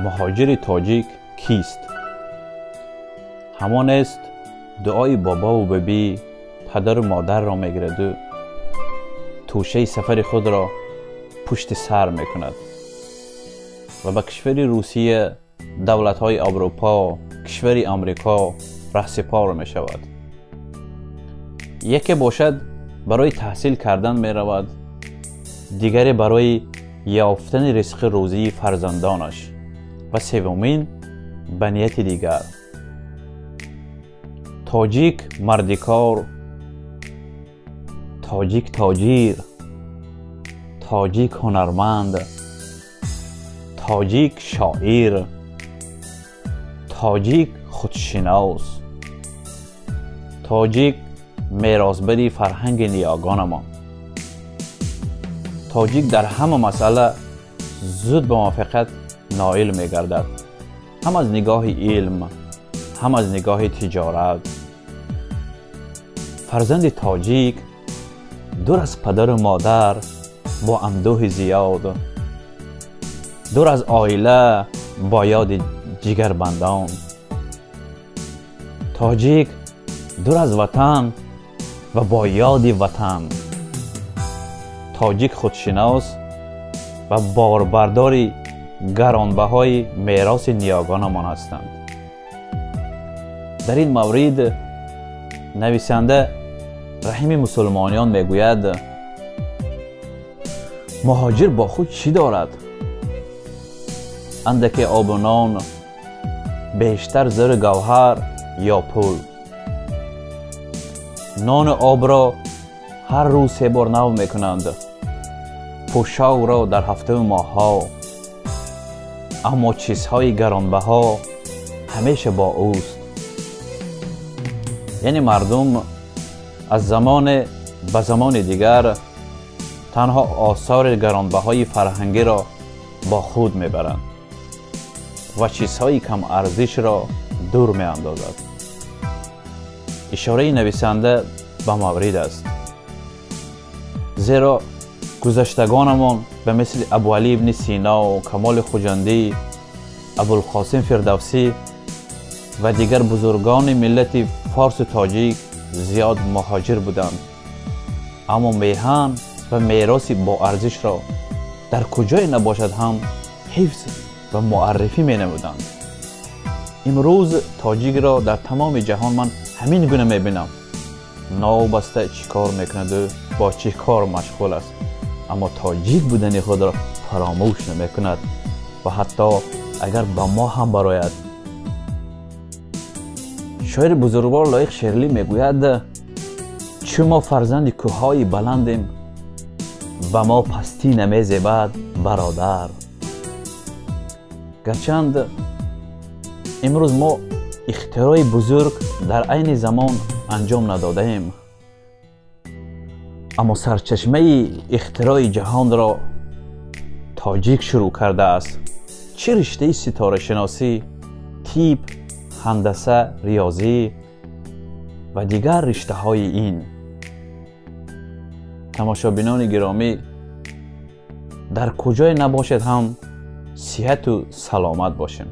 Муҳоҷири тоҷик кист? Ҳамон аст дуои бобову бибӣ, падару модарро мегираду тӯшаи сафари худро пушти сар мекунад ва ба кишвари Русия, давлатҳои Аврупо, кишвари Амрико раҳсипор мешавад. Яке бошад, барои таҳсил кардан меравад, дигаре барои ёфтани ризқи рӯзии фарзандонаш ва севумин ба нияти дигар. Тоҷик мардикор, тоҷик тоҷир, тоҷик ҳунарманд, тоҷик шоир, тоҷик худшинос, тоҷик меросбари фарҳанги ниёгонамон. Тоҷик дар ҳама масъала зуд ба муваффақият ноил мегардад, ҳам аз нигоҳи илм, ҳам аз нигоҳи тиҷорат. Фарзанди тоҷик дур аз падару модар бо андӯҳи зиёд, дур аз оила бо ёди ҷигарбандон, тоҷик дур аз ватан ва бо ёди ватан, тоҷик худшинос ва борбардори гаронбаҳои мероси ниёгонамон ҳастанд. Дар ин маврид нависанда Раҳими Мусулмониён мегӯяд: муҳоҷир бо худ чӣ дорад? Андаке обу нон, бештар зару гавҳар ё пул. Нону обро ҳар рӯз се бор нав мекунанд, пӯшокро дар ҳафтаву моҳҳо, аммо чизҳои гаронбаҳо ҳамеша бо ӯст. Яъне мардум аз замоне ба замони дигар танҳо осори гаронбаҳои фарҳангиро бо худ мебаранд ва чизҳои камарзишро дур меандозад. Ишораи нависанда ба маврид аст, зеро гузаштагонамон ба мисли Абуалӣ ибни Сино, Камоли Хуҷандӣ, Абулқосим Фирдавсӣ ва дигар бузургони миллати форсу тоҷик зиёд муҳоҷир буданд, аммо меҳан ва мероси боарзишро дар куҷое набошад ҳам ҳифз ва муаррифӣ менамуданд. Имрӯз тоҷикро дар тамоми ҷаҳон ман ҳамин гуна мебинам. Новобаста чӣ кор мекунаду бо чӣ кор машғул аст, аммо тоҷик будани худро фаромӯш намекунад ва ҳатто агар ба мо ҳам барояд. Шоири бузургвор Лоиқ Шералӣ мегӯяд: чу мо фарзанди кӯҳҳои баландем, ба мо пастӣ намезебад, бародар. Гарчанд имрӯз мо ихтирои бузург дар айни замон анҷом надодаем, аммо сарчашмаи ихтирои ҷаҳонро тоҷик шурӯъ кардааст. Чӣ риштаи ситорашиносӣ, тиб, ҳандаса, риёзӣ ва дигар риштаҳои ин. Тамошобинони гиромӣ, дар куҷое набошед ҳам сиҳату саломат бошем.